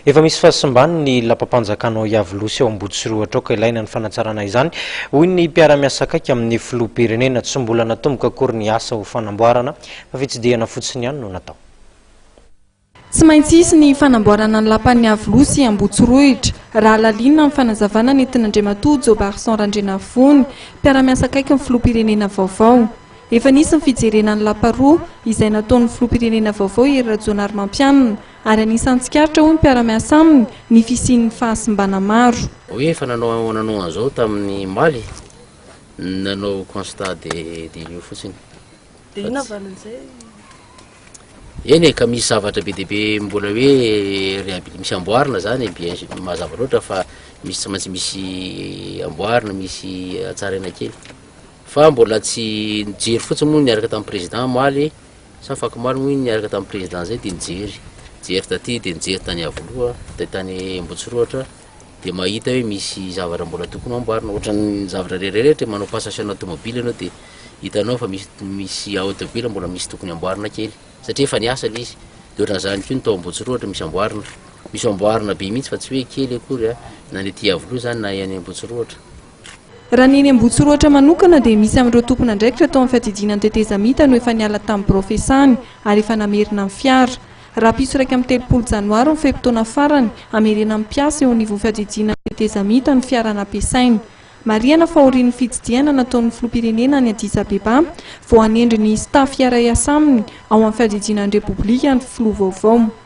Efa misy fahasimbany ny lapam-panjakana ao Iavoloha sy ao Ambohitsorohitra ao ka ilaina ny fanatsarana izany, hoy ny mpiara-miasa akaiky amin'ny filoham-pirenena. Tsy mbola natomboka akory ny asa ho fanamboarana fa fitsidihana fotsiny ihany no natao. Tsy maintsy hisy ny fanamboarana ny lapan'i Iavoloha sy Ambohitsorohitra, raha halalinina ny fanazavana nentin'Andriamatoa Jobarson Randrianarivony, mpiara-miasa akaiky ny filoham-pirenena vaovao. Efa nisy ny fijerena ny lapa roa izay nataon'ny filoham-pirenena vaovao Hery Rajaonarimampianina ary anisan'ny tsikaritra hoy ny mpiara-miasa aminy ny fisian'ny fahasimbana maro. Hoe efa nanao nanao an'izao tamin'ny omaly, nanao constat de des lieux fotsiny. Dia inona valin'izay? Eny e, ka misy zavatra be dia be mbola hoe réhabil- misy amboarina zany e, bien mazava loatra fa misy tsy maintsy misy amboarina, misy hatsaraina kely. Fa mbola tsy nijery fotsiny moa niaraka tamin'ny président omaly sa afakomaly moa iny niaraka tamin'ny président zay de nijery, nijery taty de nijery tany Iavoloha de tany Ambohitsorohitra de mahita hoe misy zavatra mbola tokony ho amboarina, ohatran'ny zavatra rehetrarehetra manao passation na tomobile ianao de hitanao fa misy misy aotobile mbola misy tokony amboarina kely satria efa niasa le izy, de ohatran'izany koa ny tao Ambohitsorohitra misy amboarina, misy amboarina be mihitsy fa tsy hoe kely akory a, na ny aty Iavoloha zany na any Ambohitsorohitra. Raha ny eny Ambohitsorohitra manokana dia misy amin'ireo tompon'andraikitra tao amin'ny fiadidiana ny tetezamita no efa niala tamin'ny birao fiasany ary efa namerina ny fiara. Rahampitso 31 janoary ny fe-potoana farany hamerenan'ny mpiasa eo anivon'ny fiadidiana ny tetezamita ny fiara nampiasainy. Marihana fa aorian'ny fitsidihana nataon'ny filoham-pirenena any Addis Abeba vao hanendry ny staff hiara-hiasa aminy ao amin'ny fiadidiana ny Repoblika ny filoha vaovao.